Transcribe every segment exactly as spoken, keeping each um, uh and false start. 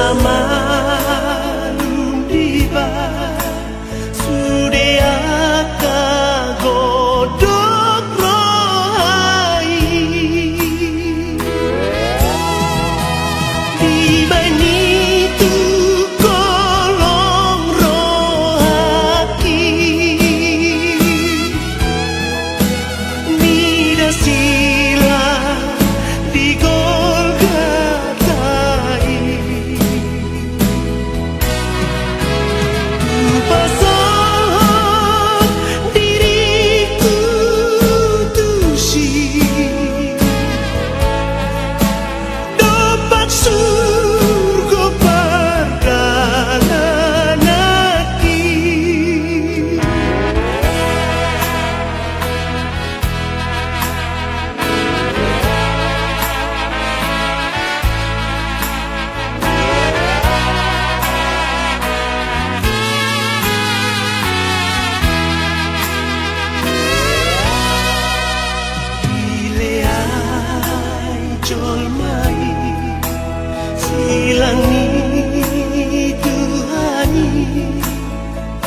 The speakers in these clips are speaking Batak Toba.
Malum dibahen sude angka godang roha i. Dibahen i tu kolom rohangki. Mida silang di Golgota i. Hupasahat diringku tusi. Dompak surgo pardalananki. Dileai jolma i silang ni Tuhan i,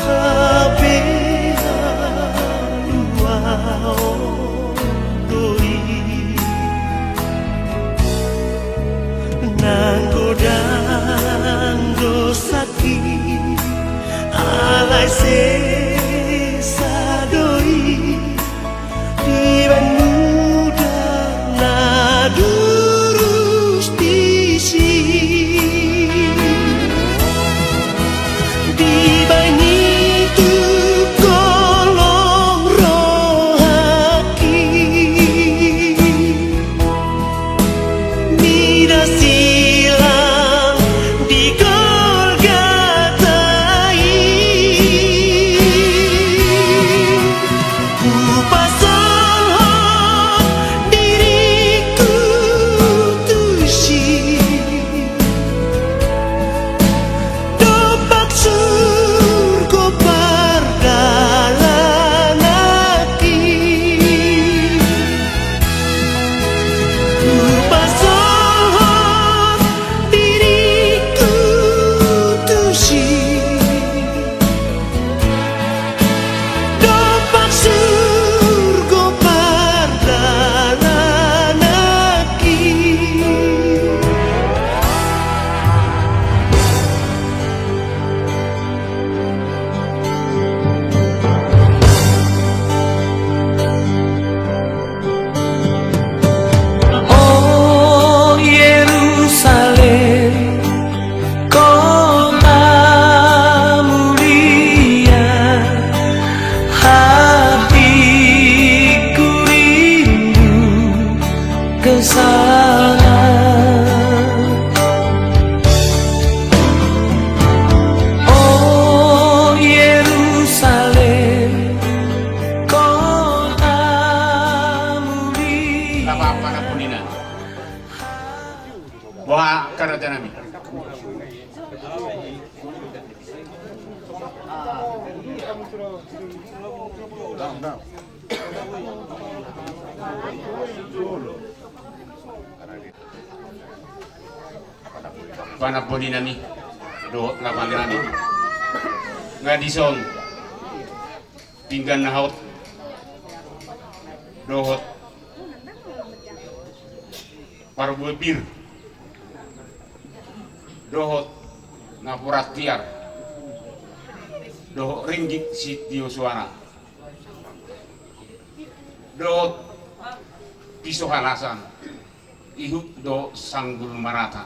hape haluaon do i. Nang godang do sangkit, alai sesa do i. Dibahen mudar na durus disi. Dibahen i tu kolom rohangki. Mida silang di Golgota i. Hupasahat diringku tusi. Dompak surgo pardalananki. Hupasahat diringku tusi. Dompak surgo pardalananki. O Yerusalem, kota mulia, hatiku rindu ke sana. O Yerusalem, kota mulia. Boha karajanami. Panamboninami dohot lapanami. Nga dison pinggan na hot dohot parbue pir dohot napuran tiar dohot ringgit sitio suara dohot piso halasan, ihut dohot sanggul marata.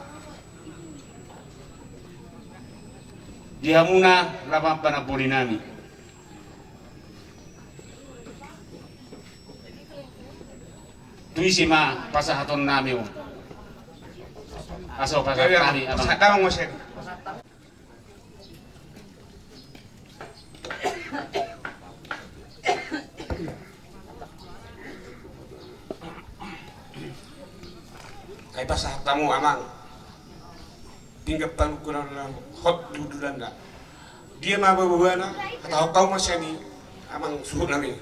Di hamuna lapan panamboninami. Tu ise ma pasahatonnami on? Asa pasahat hami, Amang. Pasahat damang muse. Ai pasahat hamu, Amang. Pinggan panungkunan na hot di hundulanna. Dia ma boaboana, hatahon hamu ma sian i, Amang, suhutnami.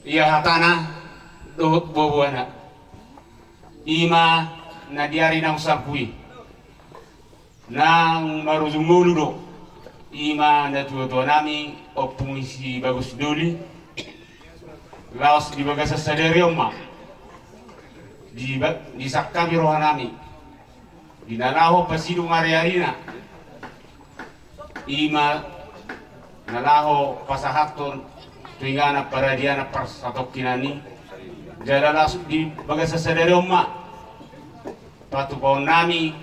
Ia hatana dohot boaboana. I ma na di ari naung salpu i. Naung marujung ngolu do, i ma natuatuanami Ompung Sibagus Doli. Laos di bagasan sadari on ma di ba-, disangkapi rohanami di na laho pasidung ariarina, i ma na laho pasahathon tu inganan paradianan parsatongkinan i. Jala laos di bagasan sadari on ma patupaonnami,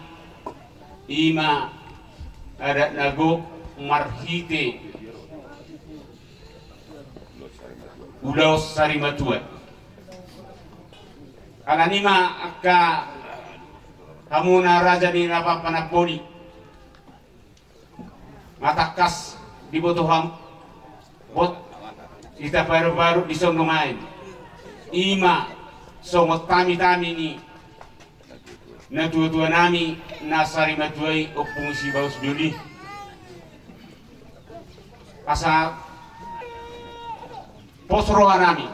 i ma adat na gok marhite ulaon sarimatua. Alani i ma angka hamuna raja ni Lapan Panampoli, ma tangkas diboto hamu, bot, hita paruparu di son nuaeng, i ma songon tamitami ni natuatuanami na sarimatua i Ompung Sibagus Doli. Asa pos rohanami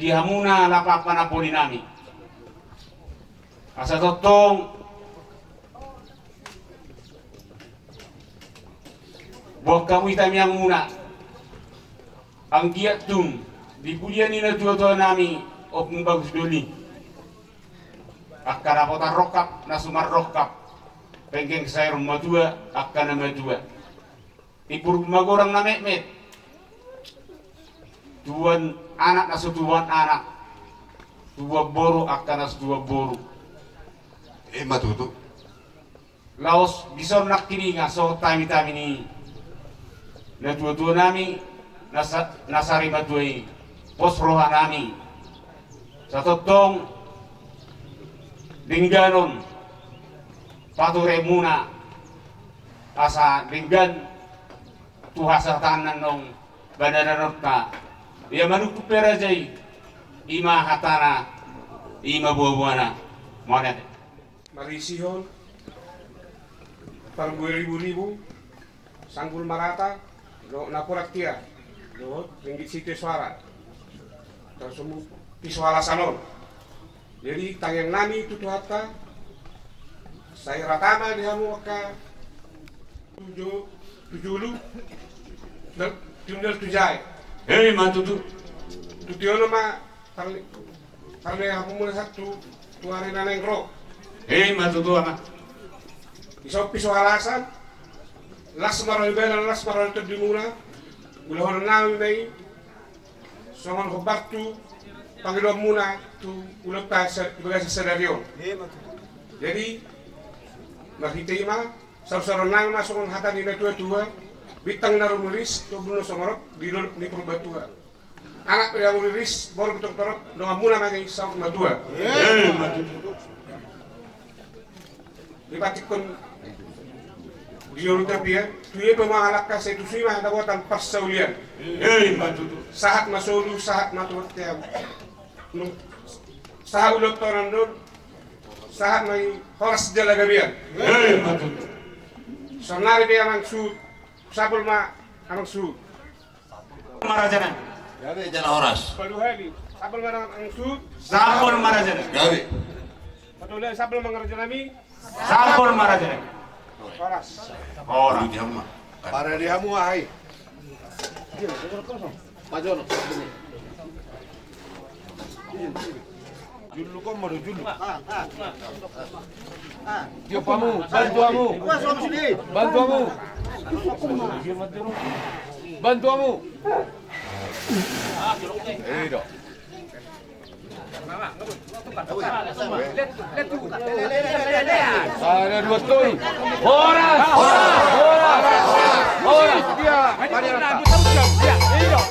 di hamuna Lapan Panampolinami. Asa tongtong boan hamu hita miangmuna, anggiat tung di pudian ni natuatuanami Ompung Bagus Doli, angka dapotan rongkap na suman rongkap, penggeng saur matua angka na matua. Timbur magorang na metmet, tubuan anak na so tubuan anak, tubuan boru angka na so tubuan boru. I ma tutu. Laos dison nangkiningan songon tamitami ni natuatuanami na sa-, na sarimatua i, pos rohanami. Asa tongtong dengganon paturemuna, asa denggan tu hasahatan na naung badanonta. Ia manungkun pe raja i, i ma hatana, i ma buabuana. Mauliate. Marisihon parbue ribu-ribu, sanggul marata, dohot napuran tiar, dohot ringgit sitio soara. Tarsongon pisohalasan on. Jadi tangiangnami tu Tuhanta, sai rata ma di hamu angka tu jo-, tu julu, dan tinggal tu jae. I ma tutu. Tu tio on ma parli-, parlehononmuna sahat tu, tu ari na naeng ro. I ma tutu, Amang. Dison pisohalasan, las ma roha ni badan, las ma roha ni tondimuna, ulahononnami ma i songon hombar tu pangidoanmuna tu ulaonta sa-, di bagasan sadari on. Jadi marhite i ma, saursauronnami ma songon hata ni natuatua: Bintang na rumiris, tombun na sumorop di dolok ni Purbatua. Anak pe na rumiris, boru pe torop, donganmuna ma i saur matua. I ma tutu. Dipatik on di jolo tapian, tu ia pe mangalangka, sai tusi ma dapotan parsaulian. I ma tutu. Sahat ma solu, sahat ma tu bontean. Sahat ulaonta on, sahat ma i horas jala gabean. I ma tutu. Saonnari pe Amang Suhut, sapul ma Amang Suhut. Marajana. Gabe jala horas. Paduahali, sapul ma Amang Suhut. Sapul marajana. Gabe. Patoluhali, sapul ma rajanami. Sapul marajana. Horas. Horas. Parade hamu, aha i? Pajonok. Juluk on ma do, juluk. Tiop hamu, bantu hamu. Bantu hamu. Bantu hamu. I do. Sada, dua, tolu. Horas! Horas! Horas! Horas! Horas!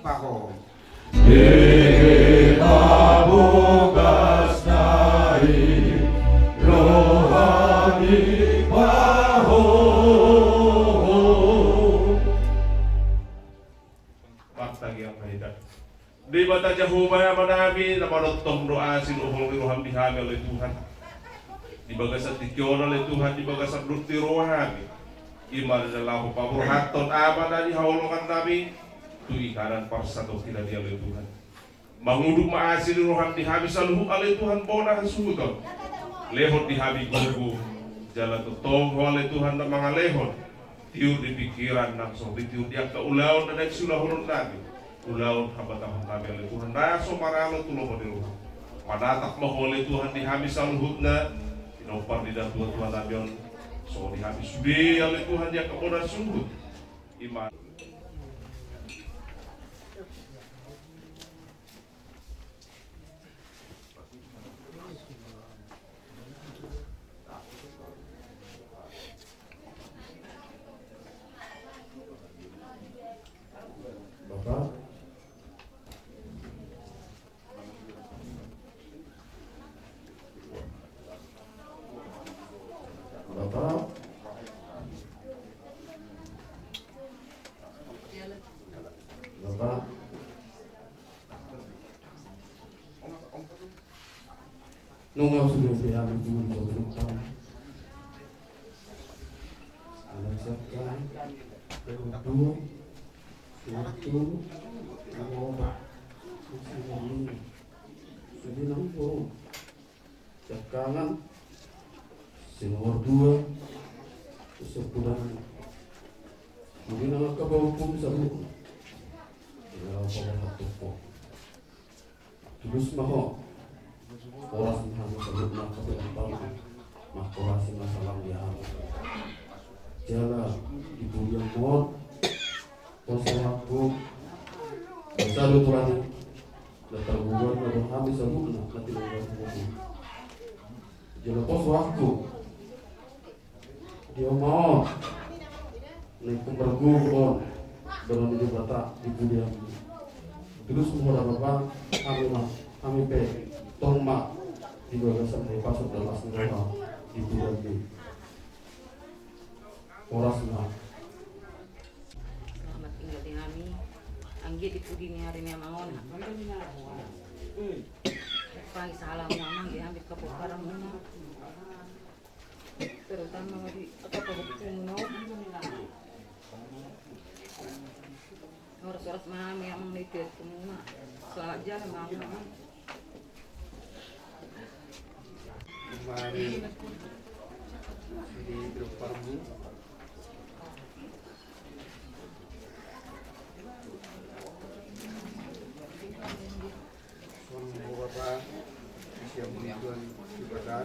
Aho. Dege pabogasna i roha ni pahoho. Martangiang ma hita. Debata Jahowa Amanami, na manongtong do asi dohot holong ni roham di hami ale Tuhan. Di bagasan tingki on ale Tuhan, di bagasan dohot ni rohami. I ma na laho paborhathon Ama na hinaholongannami tu inganan parsatongkinan i ale Tuhan. Mangudut ma asi ni roham di hami saluhut ale Tuhan bona hasuhuton. Lehon di hami gogo, jala tongtong Ho ale Tuhan na mangalehon tiur di pingkiran nang songon i tiur di angka ulaon na naeng siulahononnami. Ulaon habatahonnami ale Tuhan na so maralo tu lomo ni roha. Manatap ma Ho ale Tuhan di hami saluhutna, pinompar ni natuatuanami on, songon i hami sude ale Tuhan di angka bona suhut. I ma. Bapak. Bapak. Bapak. Nunga sude pe hami tu di bawah penumpang. Anak siapkan. Kedua. Satu. Nomor empat. Sudah nang. Siapkangan. Si nomor dua. Sudah nang. Mungkin anak kau hukum sabu. Ya, apa toko. Tulus ma ho. Horas ma hami saluhutna, tapi ampang ma. Horas ma salam di hami. Jala di pudian mon. Pos rohangku. Sadu tulani. Na targogoan na do hami saluhutna na tinonggal hami. Jala pos rohangku. Dia ma on. Na ingkon margogo on. Dalam di Debata di pudianmi. Tulus ma ho da Bapa, hami ma, hami pe tong ma di bagasan na ipasuk dalam asli roha di pudianmi. Horas ma. Selamat tinggal di hami. Anggiat di pudi ni ari ni amang on. Pasahalam amang di hami kapokaran. Terutama di angka pahompu muna. Horas-horas ma hami amang na i tu muna. Selamat jalan ma amang. Mari. Di grup parmu. Songon i Bapa, sian Tuhan Debata,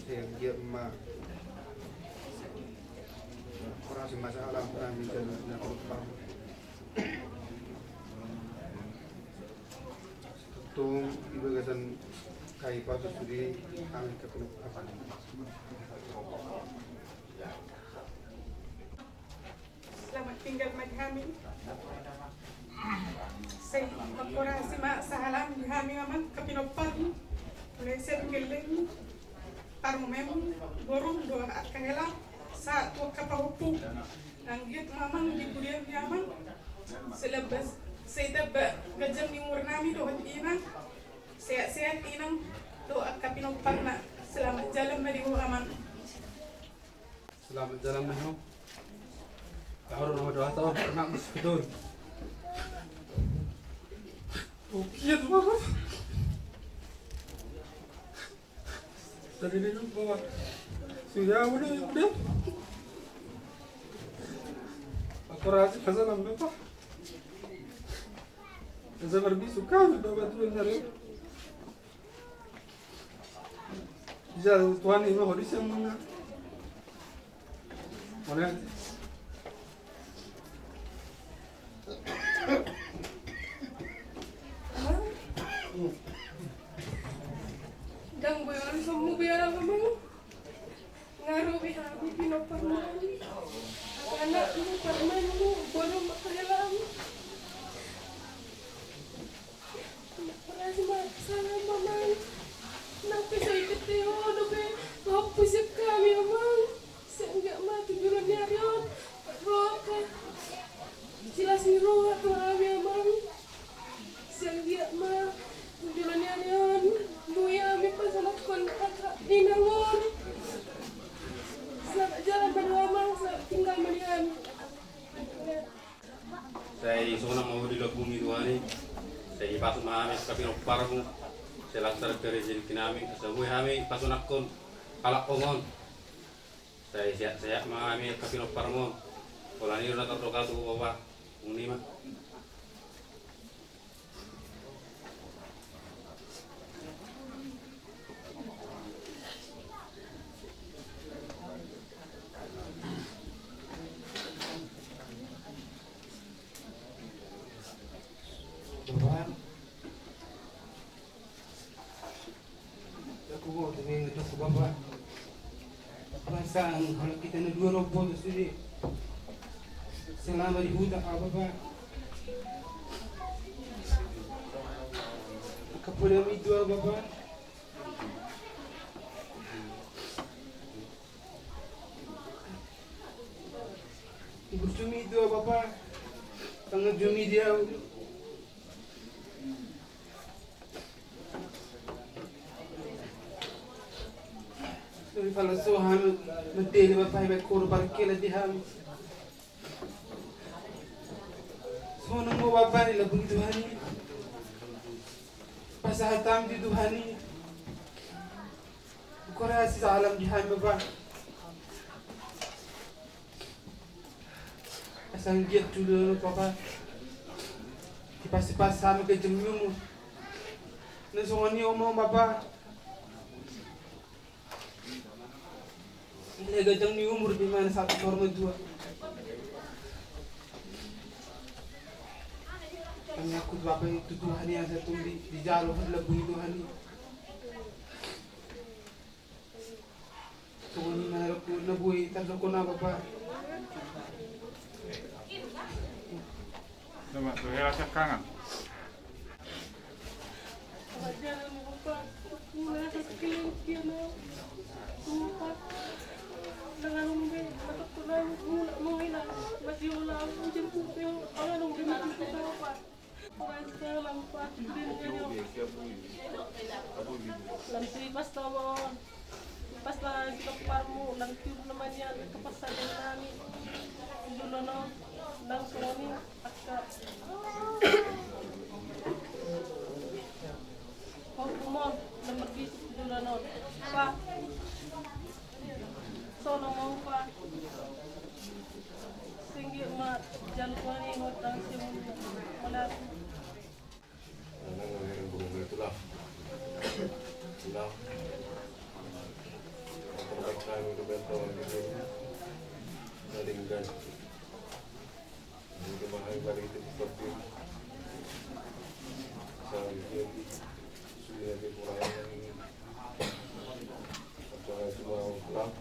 sai anggiat ma horas ma sahalam hami saluhutna. Tung di bagasan na ipasuk sude hami kapinup apa. Selamat tinggal ma di hami. Sai mangkorasi ma sahalam di hami amang kapinomparmu. Mulai sian gellengmu, parumaenmu, borum dohot angka hela sahat tu angka pahompu. Anggiat ma amang di pudianmi amang. Sai tamba, sai tamba ganjang ni umurnami dohot inang. Sehat-sehat inang dohot angka pinomparna. Selamat jalan ma di ho amang. Selamat jalan ma ho. Tahu nama doa tahu pernah meskidun. Oke tuh apa? Tadi dia lupa. Sudah udah udah. Aku rasa pasal apa? Saya berbisuk kan sudah batu dari. Bisa Tuhan ini mau di sana. Mana? Dang boy anu semua biar apa mau? Ngaruh biar aku pinoparmu. Anakmu, parumaenmu, borum, angka helamu. Sai sonang ma ho di lambungmi Tuhan i. Sai pasu ma hami angka pinomparmu. Sai lancar karejo ni tingki nami, asa boi hami pasonangkon halak on. Sai sehat-sehat ma hami angka pinomparmu. Holan i do na tardok tu ho Bapa. Songon i ma. Bapa. Aku mau tanya ke Bapa. Perasaan kalau kita ini dua robot sudah selama di hutan, Bapa. Kepada itu, Bapa. Ibu cumi itu, Bapa. Tangan cumi dia. Tapi kalau so hami, medele Bapa, iba koro parkela di hami. Sonang ma ho Bapa di lambung Tuhan i. Pasahat hami di Tuhan i. Kore asi salam di hami Bapa. Asa anggiat tu Ho Bapa. Dipasipas hami ganjang ni umur. Na songon i ma ho Bapa. Ile ganjang ni umur di mana satu hormat dua. Kami aku Bapa itu Tuhan yang satu di, di jalur di lambung Tuhan i. Songon i ma na boi tardok ho na Bapa. Coba, coba, ya, cek kangen. Lam tu ipas na on, ipas na pinomparmu, lam tu na manian kepasadan nami. Jolo no, langsung ni, akka. Hukum on, nomor di jolo no. Pa. Sonang ma ho Pa. Singgi ma jalo Tuhan i hotang simun malas. Nang nang nang burung itu lah. Lah. Terbaik kami ke bentong gitu. Dari enggak. Ini kemarin dari itu seperti saya lihat sudah dikurangin. Apa cuma pulang.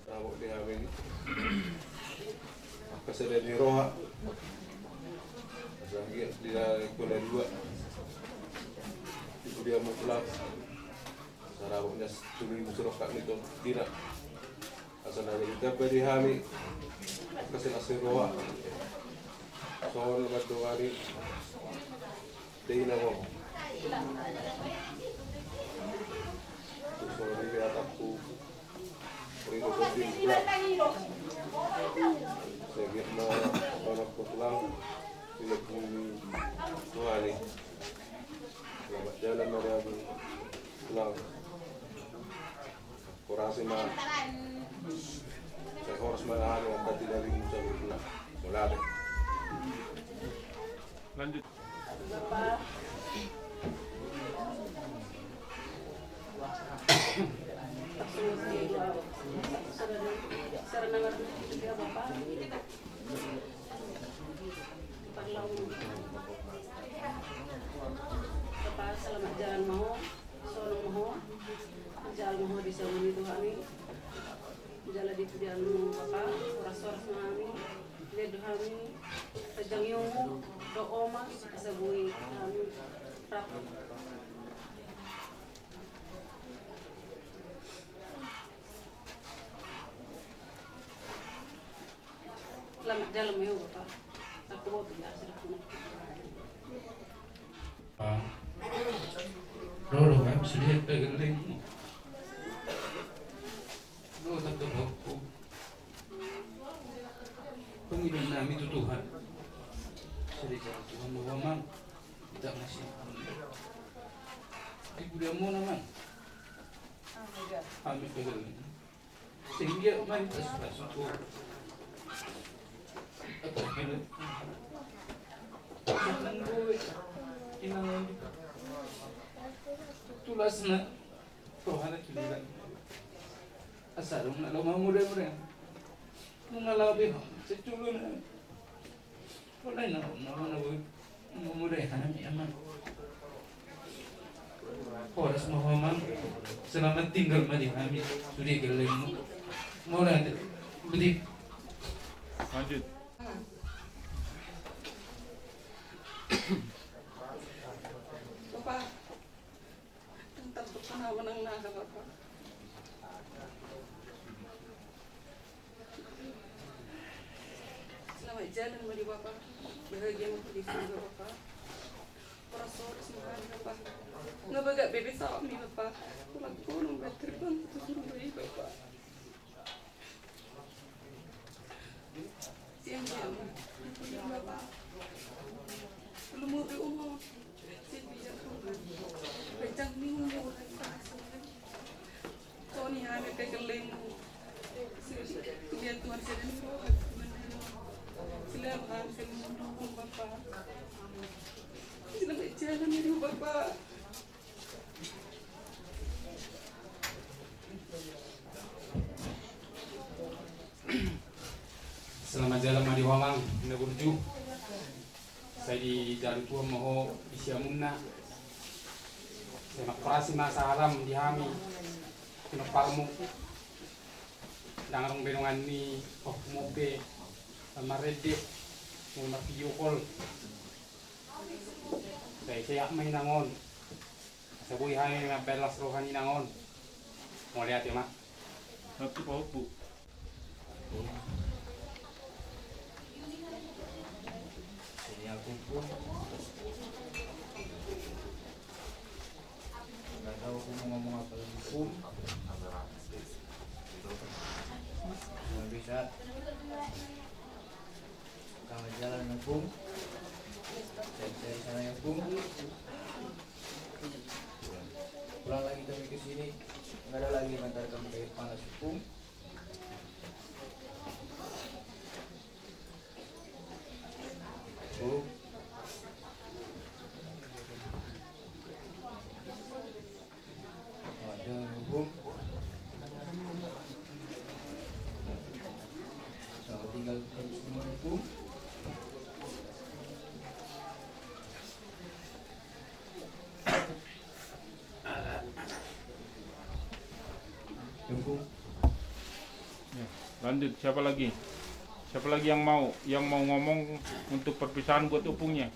Tabok di hami i. Angka sada ni roha. Asa anggiat di na kona dua. Di kudia muklas. Sarabok nya tuli musurok kak nito dina. Asa na jadi tamba di hami. Angka sada ni roha. Songon mandongani. Dei na ngomong. Songon i be atakku. Rindu sedih pulang. Segit na anak pulang. Tidak bumi Tuhan i. Selamat jalan Maria pulang. Kurasi ma. Saya horas ma hami angkat di dalam musa berpulang. Mulai. Lanjut. Bapak. Langsung di dua. Sarana ngarti ya Bapak. Parlau. Bapak, selamat jalan ma ho. Sonang ma ho. Jala ma ho disangoni Tuhan i. Jala di pudianmu Bapa, horas-horas ma hami. Dia do hami. Ganjang ni umur, dohot oma, asa boi hami. Rap. Selamat jalan ma ho Bapa. Aku mau biasa. Roro kan sudah pegeleng. Lu tetap aku. Ido nami tu Tuhan. Sari jala Tuhan ma ho amang. Ita masih. Di bulan mo amang. Kami pegang. Sehingga mari tas pas tu. Apa kira? Tulasna. Rohana tulisan. Asa dong na lo mau mure-mure. Nunga laho be ho. Setulun. Mulai na na na. Mure hami amang. Horas ma ho amang. Selamat tinggal ma di hami. Sude gellengmu. Mulai. Budi. Lanjut. Bapak. Ntar berkenalan nang naga, Bapak. Selamat jalan ma di Bapak. Bahagia ma di surga, Bapak. Horas-horas ma hami, Bapak. Nga bagak bebe sawak mi, Bapak. Tulang gunung, Bapak, terbang ke surga, Bapak. Siang, siang. Bapak. Belum mau di umur. Siang, siang. Kencang ni umur. Soni hami ke kelemu. Kuliah Tuhan sedang roh. Selamat, selamat, Bapak. Selamat jalan ya, Bapak. Selamat jalan ma di ho amang na burju. Sai dijalo Tuhan ma ho di siamunna. Sai mangkorasi ma salam di hami. Pinomparmu. Ndang adong be dongan ni, oh, mube. Marende. Mube marpiokol. Sai sehat ma inang on. Asa boi hami mambahen las roha ni inang on. Mauliate ma. Satu pahompu. Sini aku pun. Nggak tahu aku mau ngomong apa lagi pun. Nggak bisa. Selamat jalan ya, Pung. Cari-cari sana ya, Pung. Pulang lagi kami ke sini, nggak ada lagi yang ngantar kami ke air panas, Pung. Pung. Ada, Pung. Selamat tinggal, Pung. Ya, lanjut. Siapa lagi? Siapa lagi yang mau, yang mau ngomong untuk perpisahan buat opungnya?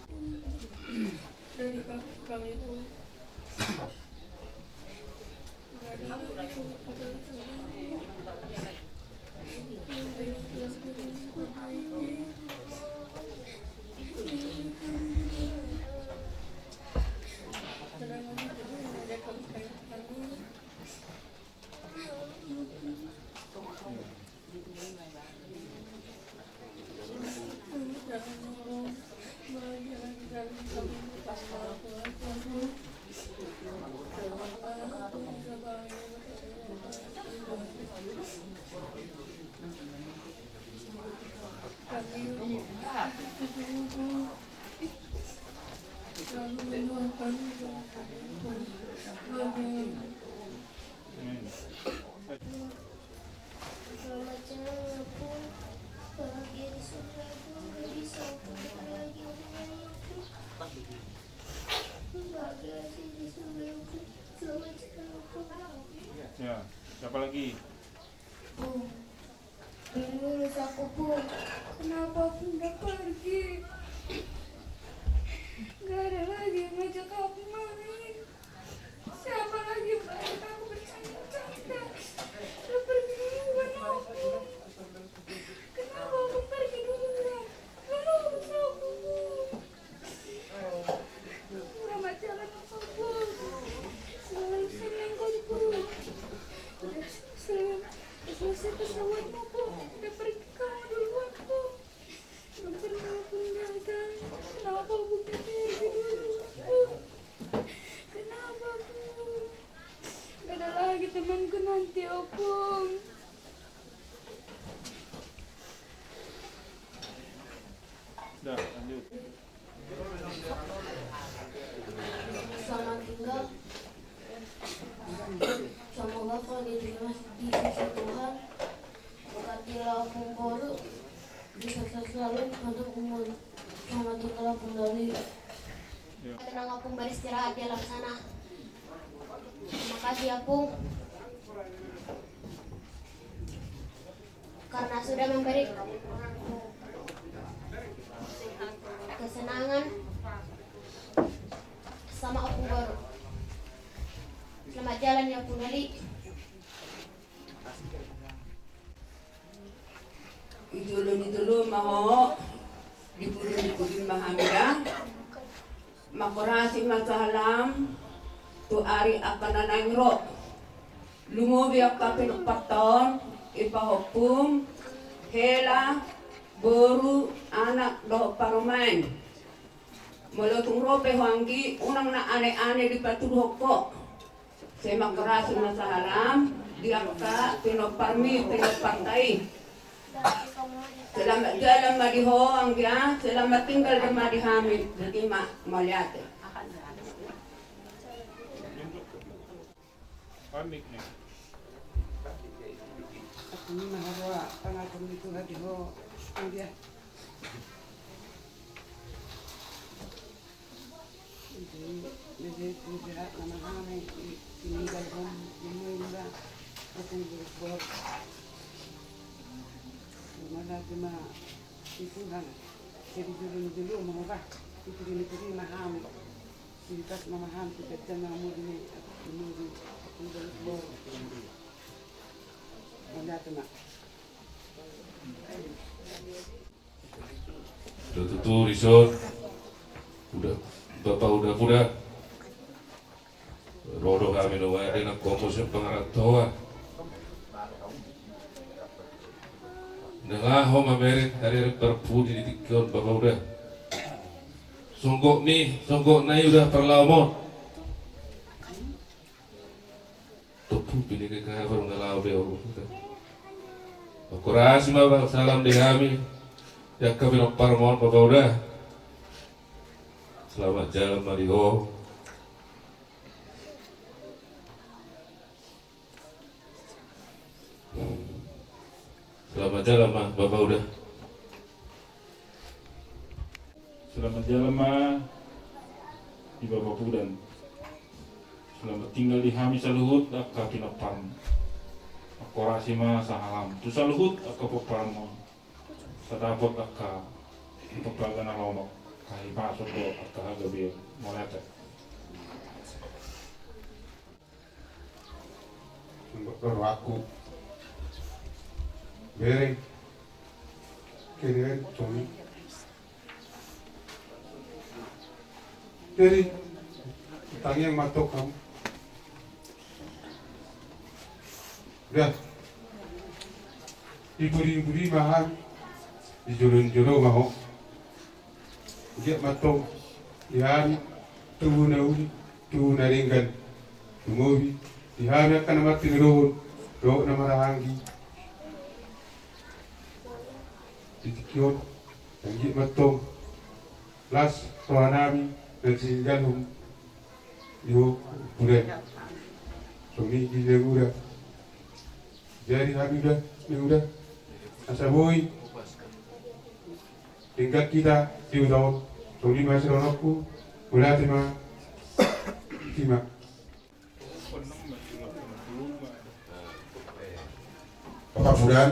Selamat jalan ya, Pung. Bahagia di surga, Pung. Gak bisa aku berlagi, Pung. Bahagia sih di surga, Pung. Selamat jalan, Pung. Ya, siapa lagi? Pung. Lulus aku, Pung. Kenapa Pung udah pergi? Gak ada lagi yang ngajak aku main. Siapa lagi yang ngajak aku bercanda-canda? Udah pergi duluan aku. Kenapa Pung pergi duluan? Lulus aku, Pung. Selamat jalan, Pung. Selamat senang, Pung. Udah selesai, udah selesai pesawatmu, Pung. Udah pergi kamu duluan, Pung. Kenapa begini? Kenapa, Bung? Gak ada lagi temanku nanti, Opung. Dah, lanjut. Selamat tinggal. Semoga kau diterima di sisi Tuhan. Berkatilah Opung Boru, bisa selalu panjang umur. Selamat tinggal Opung Doli. Ya. Tenang Opung, beristirahat di alam sana. Terima kasih Opung. Karena sudah memberi kesenangan sama Opung Boru. Selamat jalan ya Opung Doli. Di jolo ni jolo ma ho, di pudi ni pudi ma hami da. Mangkorasi ma sahalam tu ari angka na naeng ro. Lumobi angka pinomparta on, ipahompum, hela, boru, anak dohot parumaen. Molo tung ro pe ho anggi, unang na ane-ane dipatuduhon ho. Sai mangkorasi ma sahalam di angka pinomparmi, pinomparta i. Selamat jalan ma di ho anggia, selamat tinggal ma di hami. Boti ma, mauliate. Aku ni ma haroa pangatur ni Tuhan di ho anggia. Jadi, jadi, jadi, nama hami, ini dalam, ini, ini, aku berbuat. Mana cuma di Tuhan. Jadi, dulu, dulu, mau apa? Itu, ini, ini, mahami. Jadi, pas, mahami, kita, kita, mau, ini, aku, ini, ini, aku berbuat. Mana cuma. Tutu, tutu, dison. Uda, Bapa Uda, Uda. Ro do hami nuaeng, nangkon muse pangarantoan. Nunga laho mamereng ari-ari parpudi di tingki on, Bapa Uda. Songgop ni, songgop na i Uda parlaom on. Tutu, pini ke kabar nunga laho be on. Mangkorasi ma salam di hami. Di angka pinomparmu on, Bapa Uda. Selamat jalan ma di ho. Selamat jalan ma, Bapa Uda. Selamat jalan ma di Bapa Pudan. Selamat tinggal di hami saluhut angka pinomparmu. Mangkorasi ma sahalam tu saluhut angka pinomparmu. Sai dapot angka panggabean na lomo, hahipason dohot angka hagabeon. Mauliate. Untuk doaku. Bere. Kiri, Tommy. Jadi, tangiang ma antong hamu. Uda. Di pudi-pudi ma hami. Di jolo-jolo ma ho. Anggiat ma antong di hami tubu na uli, tubu na denggan. Lumobi di hami angka na martinodohon dohot na marhahaanggi. Di tingki on, anggiat ma antong las rohanami na tininggalhon di ho, Uda. Songon i di naeng Uda. Jadi hami Uda, naeng Uda, asa boi denggan hita di huta on. Songon i ma sidohononku. Mauliate ma. Sima. Bapa Pudan.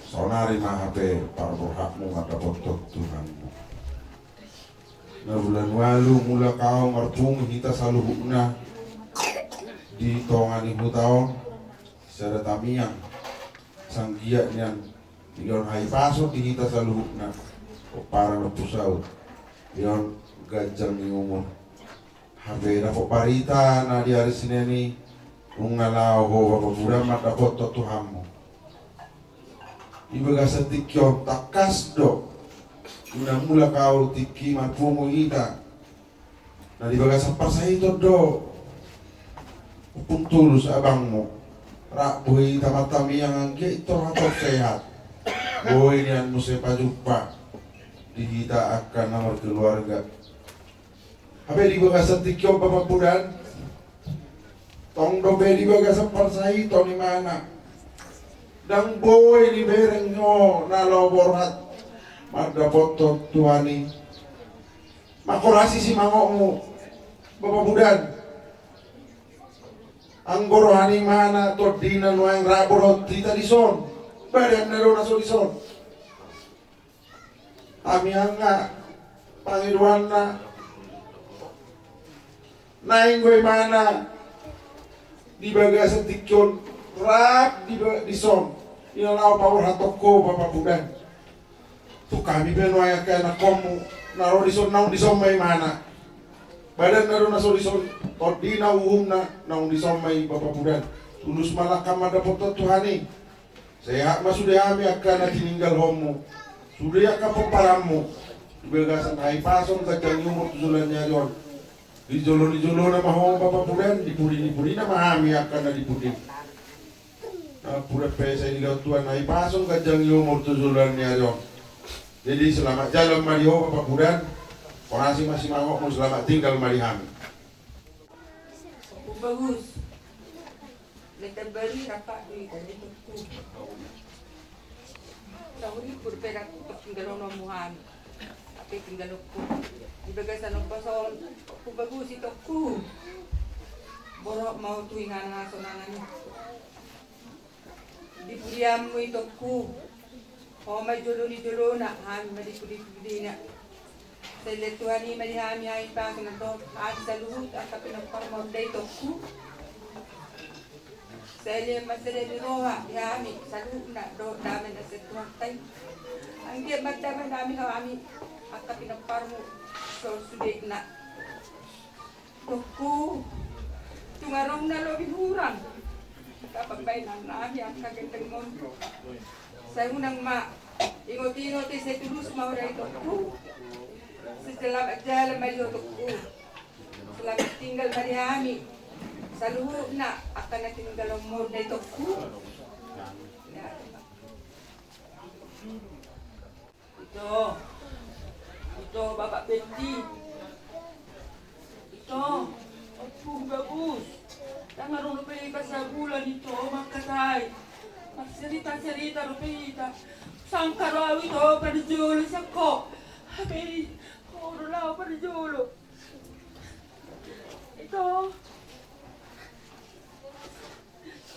Saonari ma hape parborhatmu mandapothon Tuhanmu. Na bulan ualu mulak ahu marpungu hita saluhutna di tonga ni huta on, sada tangiang, sanggiat nian, ion hahipason di hita saluhutna, pomparan ompu saut, ion ganjang ni umur. Hape dapot barita na di ari Senen i, nunga laho ho Bapa Pudan mandapothon Tuhanmu. Di bagasan tingki on tangkas do. Unang mulak au tingki marpungu hita. Na di bagasan parsahiton do. Ompung Tulus abangmu. Rap boi hita martamiang anggiat intor hatop sehat. Boi nian muse pajumpa di hita angka na markeluarga. Hape di bagasan tingki on Bapak Pudan, tong dope di bagasan parsahiton imana. Ndang boi dibereng ho na laho borhat mandapothon Tuhan i. Mangkorasi simangotmu Bapak Pudan. Anggo roha ni imana tondina nuaeng rap borhat hita dison, badanna do na so dison. Hami angka pangidoanna, naeng do imana di bagasan tingki on rap di ba-, dison, di na laho paborhathon ho Bapak Pudan. Tung hami pe nuaeng angka ianakhonmu na ro dison, naung dison ma imana. Badanna do na so dison, tondina uhumna naung dison ma i Bapak Pudan. Tulus ma langkam mandapothon Tuhan i. Sehat ma sude hami angka na tininggalhonmu, sude angka pomparanmu. Di bagasan hahipason ganjang ni umur tu joloan ni ari on. Di jolo ni jolona ma ho Bapak Pudan, di pudi ni pudina ma hami angka na di pudim. Na pudi pe sai dilehon Tuhan hahipason ganjang ni umur tu joloan ni ari on. Jadi selamat jalan ma di ho Bapak Pudan. Horas ma simangotmu, selamat tinggal ma di hami. Ompung Bagus. Letan bari rap do hita, itongku. Sauri pur pe rap tinggalhononmu hami. Hape tinggalhononku di bagasan ombas on, Ompung Bagus, itongku. Borhat ma ho tu inganan hasonangan i. Di pudianmu, itongku. Ho ma jolo ni jolona, hami ma di pudi ni pudina. Sai lehon Tuhan i ma di hami hahipason dohot hami saluhut angka pinomparmon da, itongku. Sai lehon ma sada ni roha di hami saluhutna dohot dame na sian Tuhanta i. Anggiat mandamehon hami ho, hami angka pinomparmu sude, sudena. Itongku, tung adong na lobi hurang, angka pambahenan nami angka gendeng on. Sai unang ma ingot-ingot i, sai tulus ma ho da, itongku. Sai selamat jalan ma di ho, itongku. Selamat tinggal ma di hami saluhutna angka na tininggalhonmu da, itongku. Ya. Ito, ito, Bapak Betti. Ito, Ompung Bagus. Ndang adong dope hita sabulan, ito, mangkatai. Marcerita-cerita dope hita. Sangkap do au, ito, parjolo sian ho. Hape ho do laho parjolo, ito.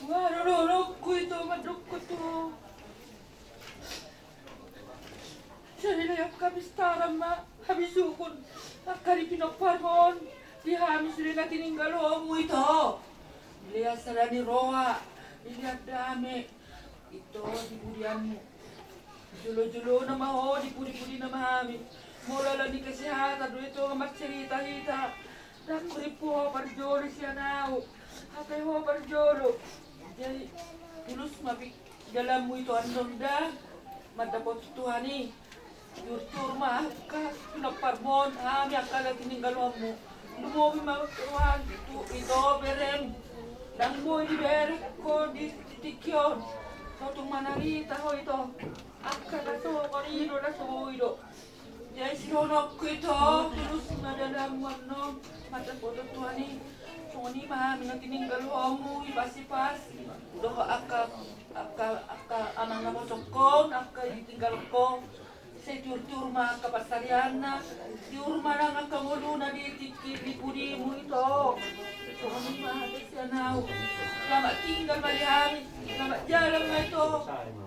Ua do dohononku, ito, mandok ho tu ho. Jadi na angka pistaran ma habisuhon angka di pinomparmon di hami sude na tininggalhonmu, ito. Dilehon sada ni roha, dilehon dame, ito, di pudianmu. Jolo-jolona ma ho, di pudi-pudina ma hami. Molo ala ni kesehatan do, ito, marcerita hita. Ndang hurimpu ho parjolo sian au, hape ho parjolo. Jadi tulus ma pi-, jalanmu, ito, annon da mandapothon Tuhan i. Tiur-tiur ma angka pinomparmon, hami angka na tininggalhonmu. Lumobi ma roham tu, ito, berem. Ndang boi dibereng ho di tingki on. Tung manarita ho, ito. Angka na songon i do, na so boi do. Jadi sidohononku, ito, tulus ma jalanmu annon mandapothon Tuhan i. Songon i ma hami na tininggalhonmu, ipas-ipas dohot angka, angka, angka amang naposokhon, angka ditinggalhon. Sai tiur-tiur ma angka pansarianna. Tiur ma nang angka ngoluna di tingki, di pudimu, ito. Songon i ma hata sian au. Selamat tinggal ma di hami. Selamat jalan ma, ito.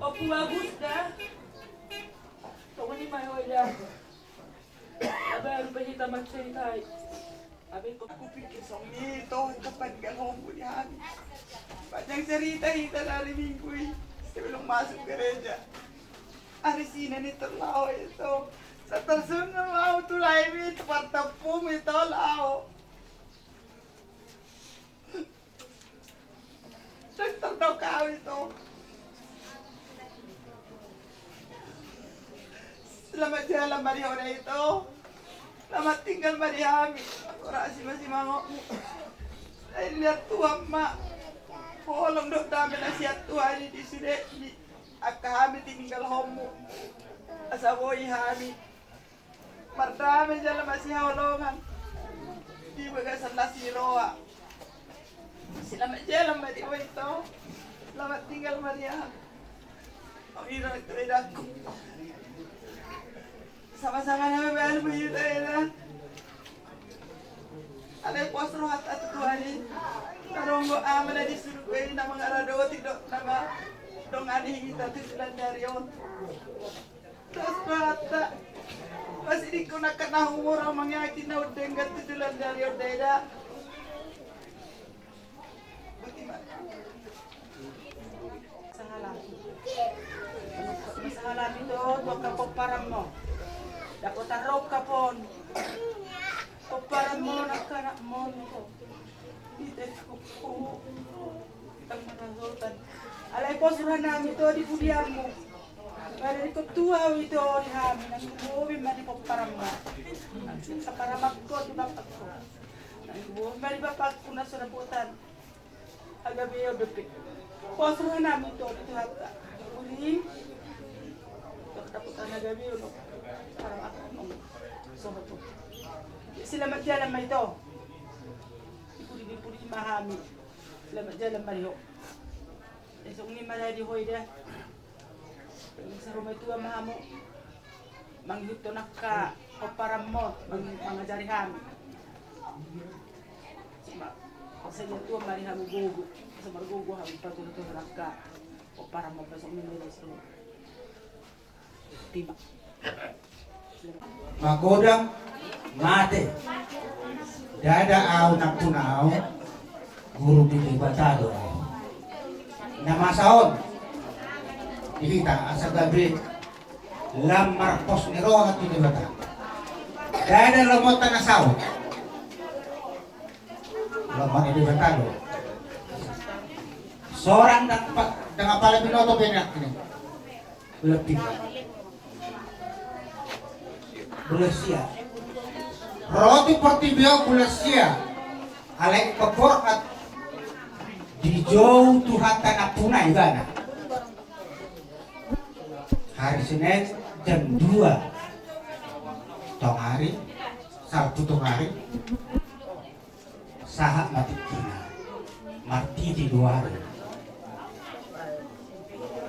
Ompung Bagus da. Songon i ma, oi da. Baru pe hita marcerita i. Hape hupikir songon i, ito, angka paninggalhonmu di hami. Panjang cerita hita na ari Minggu i, sebelum masuk gereja. Ari Senen i, ito, laho, ito. Sai tarsongon ma au tu laem i, tu partampung, ito, laho. Ndang tardok au, ito. Mari hona ito. Selamat tinggal mari hami. Aku rasi masih mangokmu. Ai lihat Tuhan ma. Holong dohot dame na sian Tuhan i di sude ni angka hami tininggalhonmu. Asa boi hami mardame jala masihaholongan di bagasan las ni roha. Selamat jalan mari hona ito. Selamat tinggal mari hami. Au ira tu edakku. Sama-sama nama baru begitu ya. Alai pos rohat atu Tuhan i. Taronggo ama na di surgo i na mangaradoti do nama dongani hita tu joloan ni ari on. Terus rohanta. Masih dikon angka na humurang mangakin na undenggan tu joloan ni ari on da eda. Sahalami. Sahalami do tu angka pomparanmu. Dapotan rongkap on. Pomparanmu angka anakmu. Di tes kuku. Tang manasotan. Alai pos rohanami do di pudianmu. Pada di kotua au ito di hami nang kubobi ma di pomparanmu. Nang saparamakko di bapakko. Nang kubobi ma di bapakku na so dapotan. Hagabeon dope. Pos rohanami tu Tuhanta. Uli. Dapotan hagabeon. Paramakko. Soho tu. Selamat jalan ma ito. Dipudi-dipudi ma hami. Selamat jalan ma di ho. Esok ni ma di ho ida. Saro ma tua ma hamu. Mangihuthon angka pomparanmu, mang-, mangajari hami. Sima, sai tua ma di hamu gogo, sai margogo hamu patuduhon angka pomparanmu, pasok ni ma di ho. Tima. Magodang mate. Ndada au nampuna au. Guru ni Debata do au. Na masa on di hita asa gabe lam marpos ni roha tu Debata. Ndada lomonta na saut. Lomo ni Debata do. Sorang ndang pa-, ndang apala binoto pe nangkin. Bulan tiga. Bulan sia. Ro tu portibi on bulan sia. Alai ingkon borhat dijou Tuhanta nampuna ibana. Hari Senin jam dua tongari, Sabtu tongari. Sahat ma tingkina. Martiti do ari.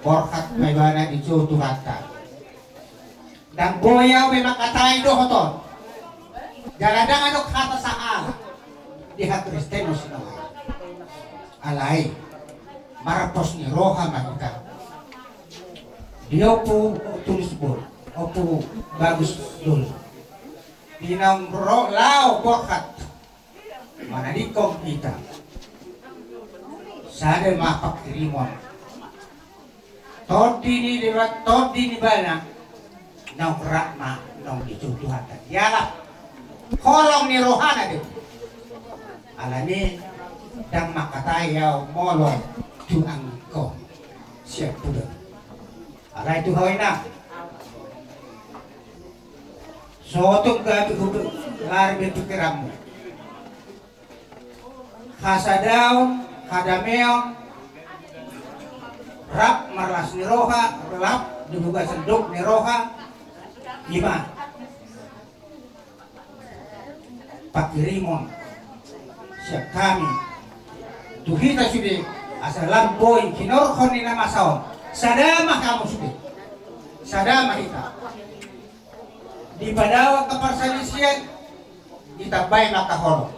Borhat ma ibana dijou Tuhanta. Ndang boi au be mangkatai dohot on. Jala ndang adong hata salah di hakristenon sian au. Alai marpos ni roha ma hita. Di Ompu Tulus Bol, Ompu Bagus Doli. Di naung ro laho borhat manadingkon hita. Sada ma pangkirimon. Tondi ni Debata, tondi ni ibana. Naung rap ma naung dijou Tuhanta. Dialap holong ni rohana do. Alani ndang mangkatai au molo tu anggiku sian puda. Alai tu ho inang. Sotung gabe hutu lari be pingkiranmu. Hasadaon, hadameon, rap marlas ni roha, rap di bagasan dok ni roha, ima. Pangkirimon sian hami tu hita sude asa lam boi hinorhon ni na masa on. Sada ma hamu sude. Sada ma hita. Dipadao angka parsalisian, ditambai ma angka holong.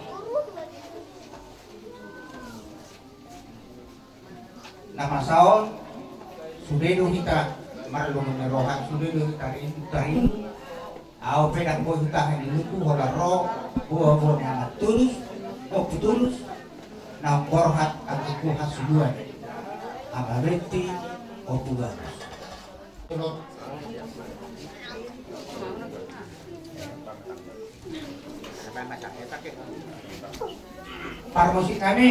Na masa on sude do hita marlungun ni roha, sude do hita rindu, tarindu. Au pe ndang boi hutahan di luku holan ro boaboa ni Ama Tulus, Ompu Tulus, naung borhat anggiku hasuhuton. Ama Betti, Ompu Bagus. Parmusik nami,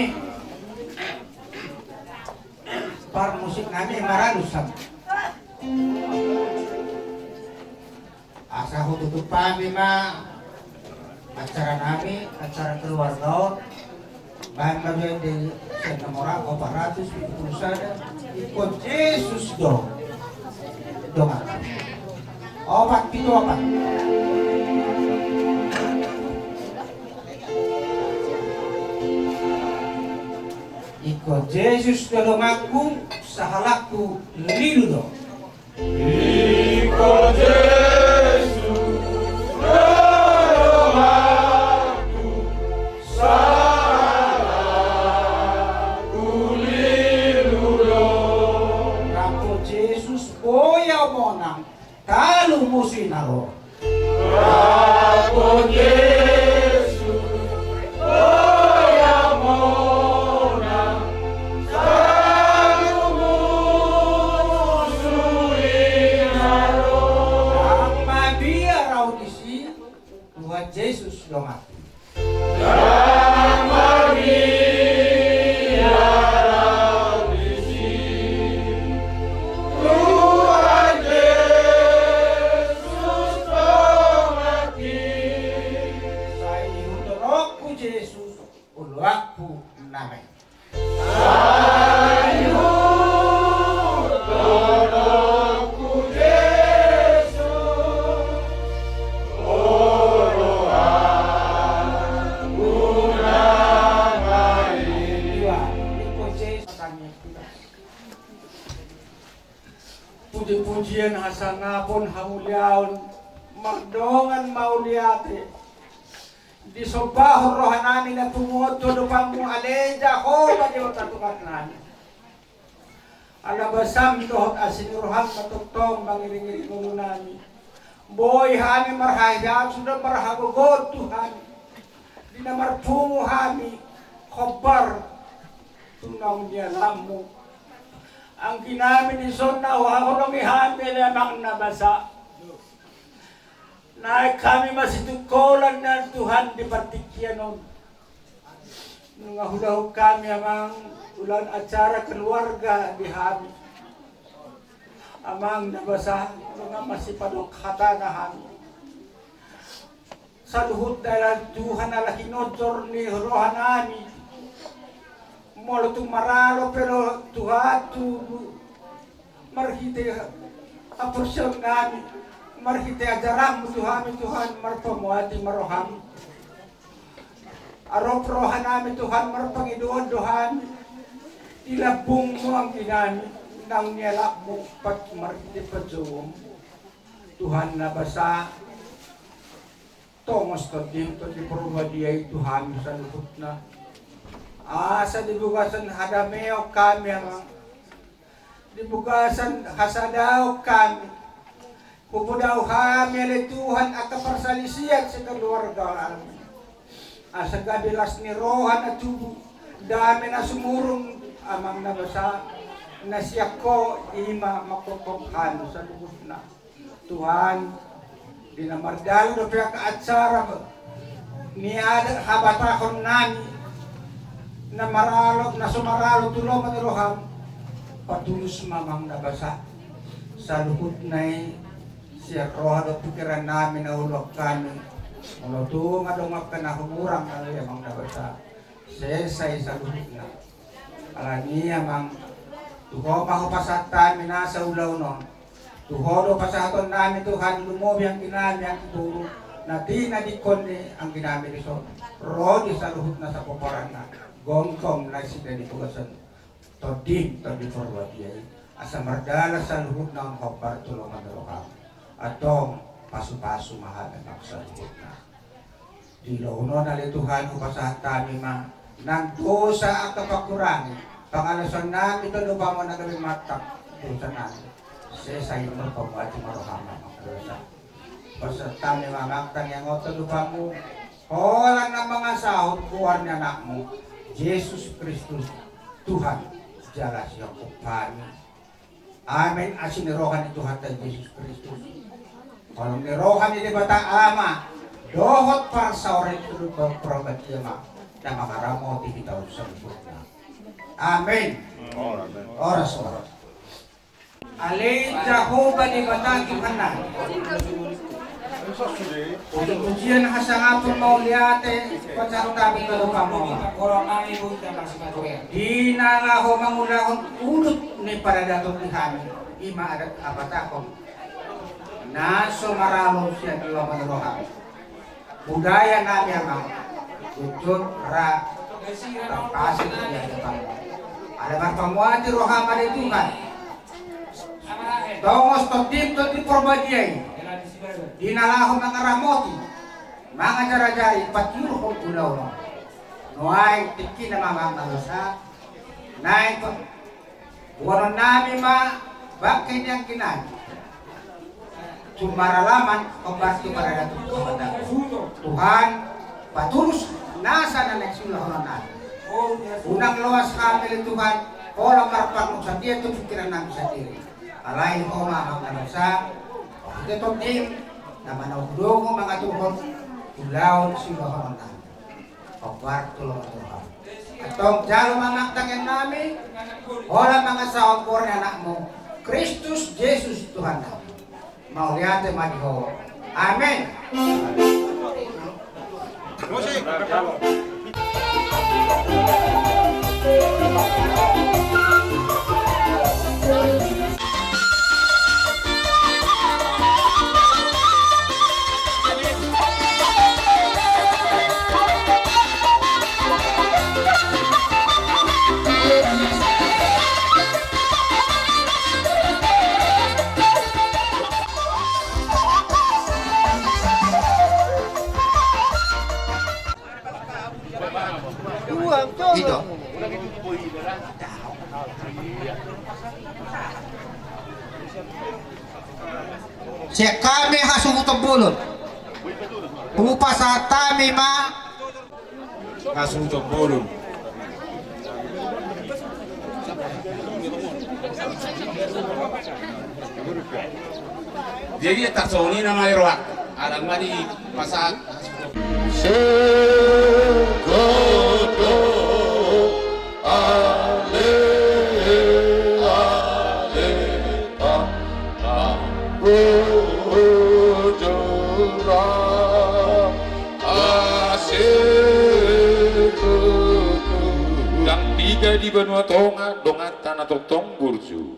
parmusik nami maralus sam. Ah, Asa hututup hami ma acara nami, acara keluarga on. Bahen ma baen di sian nomor opat ratus pitu pulu sada, ingkon Jesus do dongan. Opat pitu opat. Ingkon Jesus do donganku, sahalakku lilu do. Ingkon Jesus do donganku, sahalakku lilu do. Rap Jesus boi au monang, talu musu i na ro. Rap Jesus boi au monang, talu musu i na ro. Ndang mabiar au disi, Tuhan Jesus donganku. Ndang mabiar au disi, Tuhan Jesus donganki. Sai diihuthon ho Jesus oloanku na mate. Sai diihuthon ho Jesus oloanku na mate. Puji-pujian, hasangapon, hamuliaon mardongan mauliate disombahon rohanami na pungu on tu adopanmu, ale Jahowa Debata Tuhannami. Ala basam dohot asi ni roham na tongtong mangiring-iring ngolunami. Boi hami marhahian, suda marhagogoon Tuhan, di na marpungu hami hombar tu naung nialapmu. Angginami dison na huhaholongi hami ale Amang na basa. Naeng hami masitungkolan nian Tuhan di partingkian on. Nunga huulahon hami Amang, ulaon acara keluarga di hami. Amang na basa, nunga masipadok hatana hami. Saluhutna ale Tuhan ala hinonjor ni rohanami. Molo tung maralo pe do Tuhan tu marhite haporseaonnami, marhite ajaranmu tu hami Tuhan, marpamuati ma roham. Arop rohanami Tuhan, marpangidoan do hami di lambungmu angginami, naung nialapmu pat marhite panjouonmu. Tuhan na basa, tongos Tondim, Tondi Porbadia i tu hami saluhutna. Asa di bagasan hadameon hami Amang, di bagasan hasadaon hami, hupodao hami ale Tuhan angka parsalisian sekeluarga hami. Asa gabe las ni roha na tubu, dame na sumurung Amang na basa, na sian Ho i ma manghophop hami saluhutna. Tuhan, di na mardalan dope angka acara ni adat habatahonnami, na maralo, na so maralo tu lomo ni roham, patulus ma Amang na basa. Saluhutna i sian roha dohot pingkirannami na huulahon hami, molo tung adong angka na hurang ale Amang na basa. Sesa i saluhutna. Alani i Amang, tu Ho ma hupasahat hami nasa ulaon on. Tu Ho do pasahatonnami Tuhan, lumobi angginami anggi boru, na tina dingkon ni angginami dison, ro di saluhutna sapomparanna, gomgom nasida di bagasan Tondim, Tondi Porbadia i. Asa mardalan saluhutna on hombar tu lomo ni roham. Antong pasupasu ma hami Amang saluhutna. Di ulaon on ale Tuhan hupasahat hami ma nang dosa angka pangkurangi, pangalaosion nami tu adopanmu na gabe mantap dosa nami. Sesa i ma, pamuati ma roham Amang na basa. Pasahat hami ma Amang tangiang on tu adopanmu, holan na mangasahon goar ni anakmu Jesus Kristus, Tuhan jala sihangkup hami. Amen. Asi ni roha ni Tuhanta Jesus Kristus, holong ni roha ni Debata Ama, dohot parsaoran ni Tondi Porbadia ma na mangaramoti hita on saluhutna. Amen. Horas, horas. Ale Jahowa Debata Tuhannami, Puji-pujian, hasangapon, mauliate, pasahat hami tu Ho, Ama. Di na laho mangulahon udut ni paradaton di hami, i ma adat hapatahon na so maralo sian lomo ni roha. Budaya nami, Amang, jujur ra tarpasik di hadapanmu. Ala marpamuati roham ale Tuhan. Tongos tondim, Tondi Porbadia i, di na laho mangaramoti, mangajarajari, patiurhon ulaon on. Nuaeng tingkina ma, Amang, na dosa, naeng boanon nami ma bangke ni anggi nami. Sumaralaman hombar tu paradaton. Tuhan, patulus nasa na naeng siulahonon nami. Unang loas hami ale Tuhan, holan marparmusan dia tu pingkiran nami sandiri. Alai Ho ma, Amang, na dosa, marhite Tondim, na manongdongi, mangaturhon ulaon siulahonon nami. Hombar tu lomo ni roham. Antong jalo ma, Amang, tangiang nami, holan mangasahon goar ni Anakmu, Kristus Jesus Tuhan nami. Mauliate ma di Ho. Amen. Sian hami hasuhuton bolon, hupasahat hami ma hasuhuton bolon. Jadi, tarsongon i nama i rohanta, ala ma dipasahat. Ndang piga di banua tonga donganta na tongtong burju.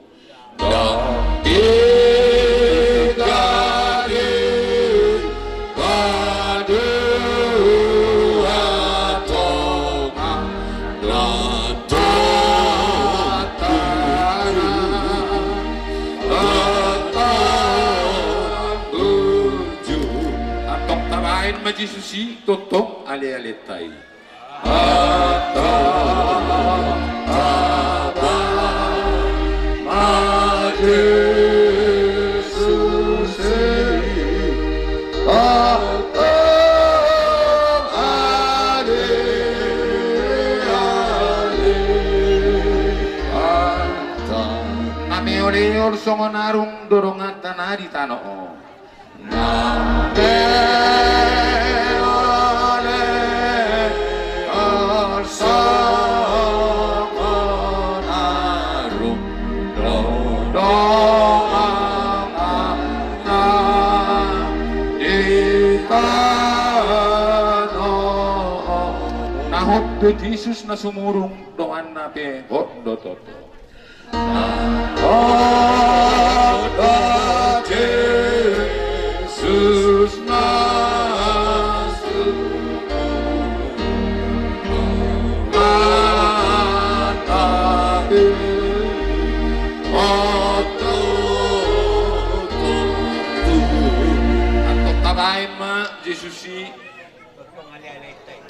Ndang piga di banua tonga donganta na tongtong burju. Antong tabaen ma Jesus i tongtong alealenta i. Antong tabaen ma Jesus i tongtong ale, ale, antong. Na meoleol songon arung do donganta na di tano on. Na meoleol songon arung do donganta na di tano on. Na hot do Jesus na sumurung, donganna pe hot do toto. Na hot do Jesus na sumurung, donganna pe hot do toto. Antong tabaen ma Jesus i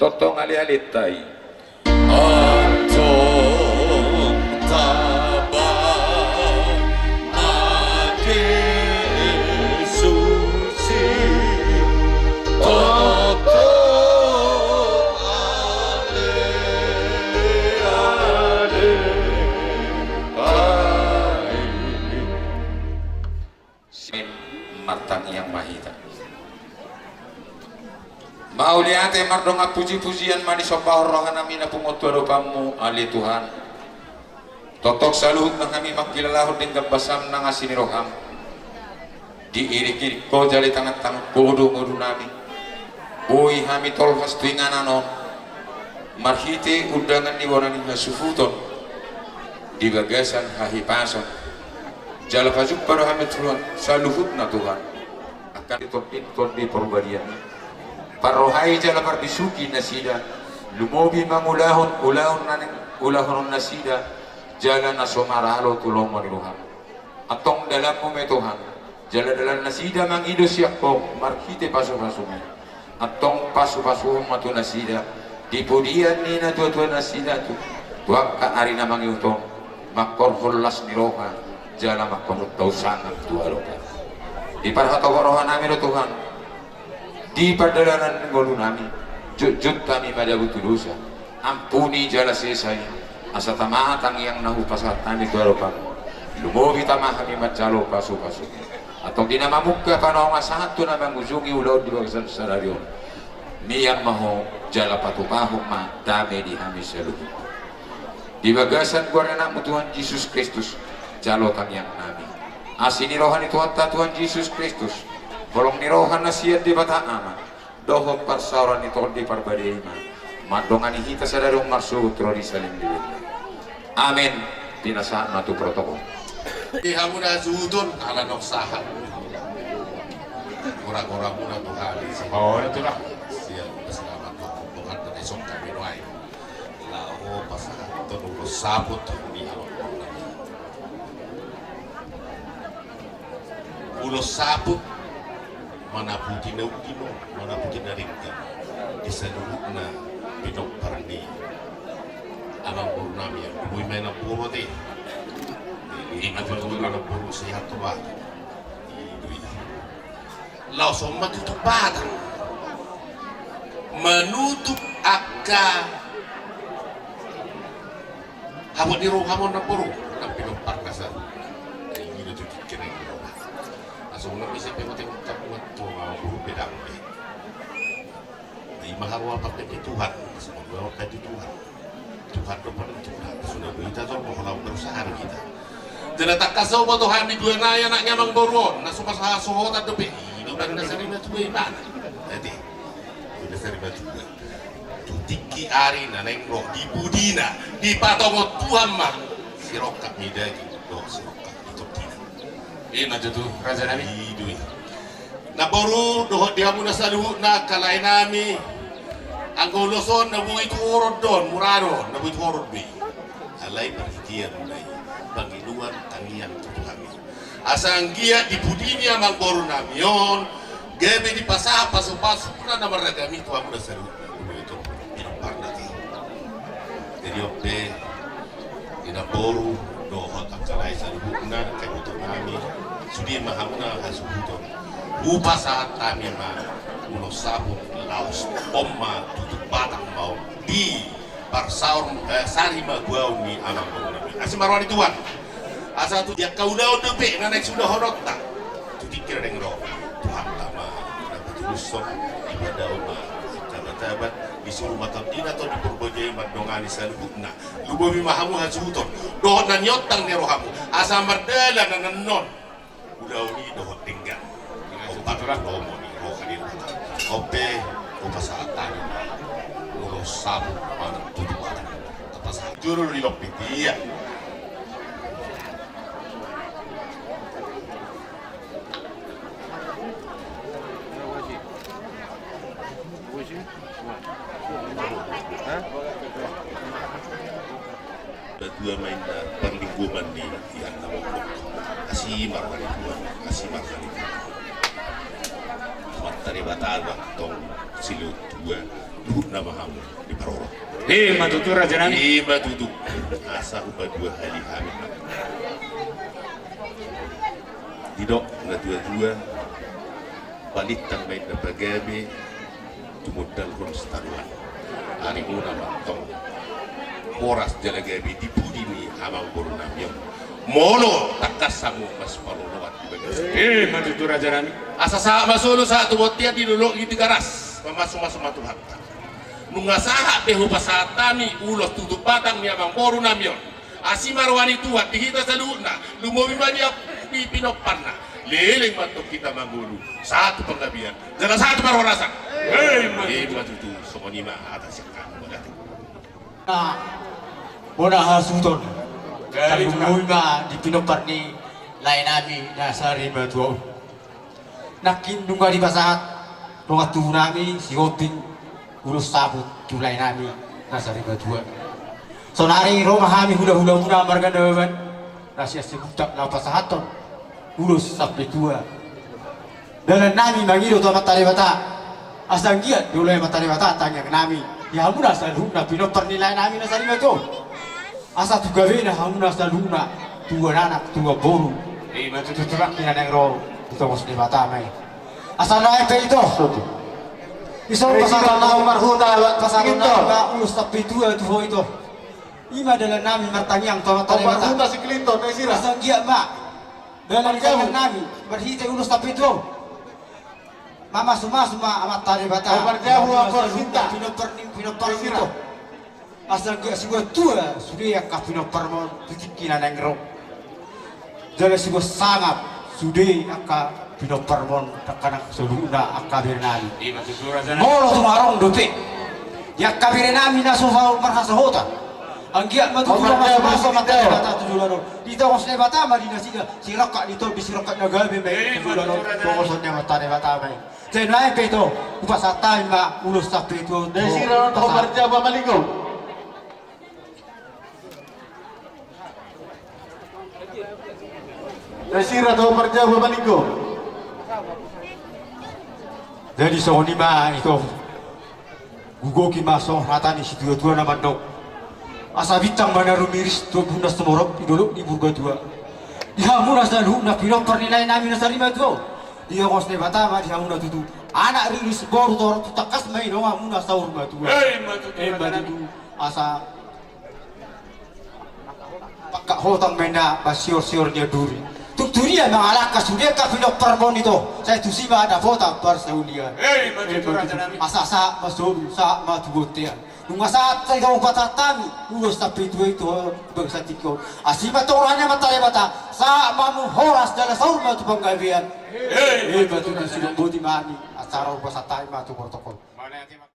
tongtong alealenta i. Antong tabaen ma Jesus i tongtong alealenta i. Martangiang ma hita. Mauliate mardongan pujipujian ma nisombahon rohanami na pungu tu adopanmu, ale Tuhan. Tongtong saluhut nang hami mangkilalahon denggan basam nang asi ni roham. Diiringiring Ho jala ditangantangan Ho do ngolu nami. Boi hami tolhas tu inganan on marhite undangan ni bona ni hasuhuton di bagasan hahipason. Jala pajumpa do hami Tuhan saluhutna Tuhan. Angka di Tondi, Tondi Parbadian i, parrohai jala parbisuhi nasida, lumobi mangulahon ulaon na naeng ulahonon nasida, jala na so maralo tu lomo ni roham. Antong dalanmu ma i Tuhan, jala dalan nasida mangido sian Ho marhite pasupasum i. Antong pasupasuhon ma tu nasida di pudian ni natuatua nasida tu, tu angka ari na mangihut on, manghorhon las ni roha jala manghorhon tau sangap tu adopan. Diparhatop roha nami do Tuhan di pardalanan ni ngolu nami, jotjot hami madabu tu dosa, ampuni jala sesa i, asa tama tangiang na hupasahat hami tu adopanmu, lumobi tama hami manjalo pasupasu. Antong di na mamungka panaonga sahat tu na mangujungi ulaon di bagasan sadari on, mian ma Ho jala patupahon ma dame di hami saluhutna. Di bagasan goar ni Anakmu Tuhan Jesus Kristus, jalo tangiang nami. Asi ni roha ni Tuhanta Tuhan Jesus Kristus, holong ni roha na sian Debata Ama, dohot parsaoran ni Tondi Parbadia i ma mandongani hita sadari on marsogot ro di saleleng ni lelengna. Amen. Pinasahat ma tu protokol. Di hamu na hasuhuton, ala nunga sahat. Goargoarmuna tu hami. Oh, itu lah. Siap, selamat. Bukan dari songka minuai. Laho pasahathon ulos saput di amang boru nami. Ulos saput manaputi na uli ma, manaputi na denggan di saluhutna pinompar ni amang boru nami. Boi ma i namboru ate. Ima tu amang boru, sehat tu ba. Laos on ma tutup batang manutup angka habot ni roha ma on namboru, nang pinompar na sahat. Ai i do tutu kena i roha. Asa unang bisa pe mate utak buat tu amang boru pe dang be. Ai maharu apa pe di Tuhan, asa maharu apa di Tuhan. Tuhan do paling Tuhan, sudah do hita jolma, holan berusaha do hita. Jala tangkas saut ma tu hami dua nai anak ni amang boru on, na so pasahat sohotan dope, i do paling dasar ni matua ibana. Jadi, i do dasar ni matua. Tu tingki ari na naeng ro di pudina, dipatongon Tuhan ma sirongkap ni daging dohot sirongkap ni tondina. Ima tutu, raja nami. I do i. Namboru dohot di hamu na saluhutna, angka lae nami. Anggo ulos on na boi tu horong do on, mura do on, na boi tu horong do i. Alai parhitean do i pangidoan tangiang tu Tuhan i. Asa anggiat di pudi ni amang boru nami on, gabe dipasahat pasupasu na marragam i tu hamu na saluhutna. Jadi on pe, di namboru dohot angka lae saluhutna, angka iboto nami, sude ma hamu na hasuhuton. Hupasahat hami ma ulos saput, laos on ma tutup batang ma on di parsaor, eh, sari ma guaon ni amang boru nami. Asi ma roha ni Tuhan. Asa tu di angka ulaon dope na naeng siulahononta, tu tingki na naeng ro, Tuhanta ma na patulushon, dipadaon ma angka batabat, disuru ma tondina Tondi Parbadia i mandongani saluhutna. Lumobi ma hamu hasuhuton dohot na niontang ni rohamu, asa mardalan annon ulaon i dohot denggan. Ompat lomo ni roha ni Debata. On pe, hupasahat hami ma ulos saput manang tutup batang. Tapasahat juru di lompit, ia. Batua ma inna parlinggoman ni ianna mongkok. Asi ma roha ni Tuhan, asi ma roha ni Tuhan. Amanta Debata do antong silehon tua luhutna ma hamu diparorot. Ima tutu, raja nami. Ima tutu. Asa hupaduahali hami. Didok natuatua, palintang ma inna pagabe, tumundalhon sitadoan. Arimuna ma antong horas jala gabe di pudi ni amang boru nami on. Molo tangkas hamu masipaloloan di bagasan. Ima tutu, raja nami. Asa sahat ma solu, sahat tu bontean, di dolok di Tigaras. Mamasumasu ma Tuhanta. Nunga sahat pe hupasahat hami ulos tutup batang ni amang boru nami on. Asi ma roha ni Tuhan di hita saluhutna, lumobi ma di, di pinomparna. Leleng ma antong hita mangolu, sahat tu panggabean jala sahat tu parhorasan. Emma tutu. Songon i ma hata sian hami. Mauliate. Na bona hasuhuton. Tarlumobi ma di pinompar ni lae nami na sarimatua on. Nangkin nunga dipasahat dongan tubu nami Sihombing ulos saput tu lae nami na sarimatua. Saonari ro ma hami hulahulamuna marga Nababan na sian Sibutak laho pasahathon ulos sampe tua. Dalan nami mangido tu Amanta Debata asa anggiat dioloi Amanta Debata tangiang nami di hamuna saluhutna pinompar ni lae nami na sarimatua on. Asa tu gabena hamuna saluhutna, tubuan anak tubuan boru. Emma tutu. Tulang ni na naeng ro di tongos Debata ma i. Asa na pe ito. Ison pasahaton nami, pasahaton nami ma ulos sampe tua tu ho ito. I ma dalan nami martangiang tu Amanta Debata. Asa anggiat ma dalan nami marhite ulos sampe tua on. Mamasumasu ma Amanta Debata. Pinompar ni pinompar ito. Asa anggiat siboan tua sude angka pinomparmon tu tingki na naeng ro. Jala siboan sangap sude angka pinomparmon dangkanan saluhutna angka bere nami. Molo tung adong dope di angka bere nami na so marhasohotan, anggiat ma tutu mamasumasu Amanta Debata tu joloan on. Di tongos Debata ma di nasida sirangkap ni tondi, sirangkap na gabe ma i tu joloan on. Tongoson ni Amanta Debata ma i. Jadi na pe ito, hupasahat hami ma ulos sampe tua on. Dai sira dohot ho parjabu Ama Linggo. Dai sira dohot ho parjabu Ama Linggo. Jadi songon i ma ito. Gogohi ma songon hata ni situatua na mandok: Asa bintang ma na rumiris tu ombun na sumorop di dolok ni Purbatua. Di hamuna saluhutna pinompar ni lae nami na sarimatua on. Di tongos Debata ma di hamuna tutu anak riris, boru torop, tu tangkas ma i donganmuna saur matua. Emma tutu. Asa pangkat hotang ma inna masiorsior ni anduri. Tung tu dia mangalangka sude angka pinomparmon ito, sai tusi ma dapotan parsaulian. Emma tutu. Asa sahat ma solu, sahat ma tu bontean. Nunga sahat sai hupasahat hami ulos sampe tua i tu ho bangsa tingki on. Asi ma tongtong roha ni Amanta Debata, sahat ma hamu horas jala saur ma tu panggabean. Emma tutu. Sidok boti ma hami, asa hupasahat hami ma tu protokol.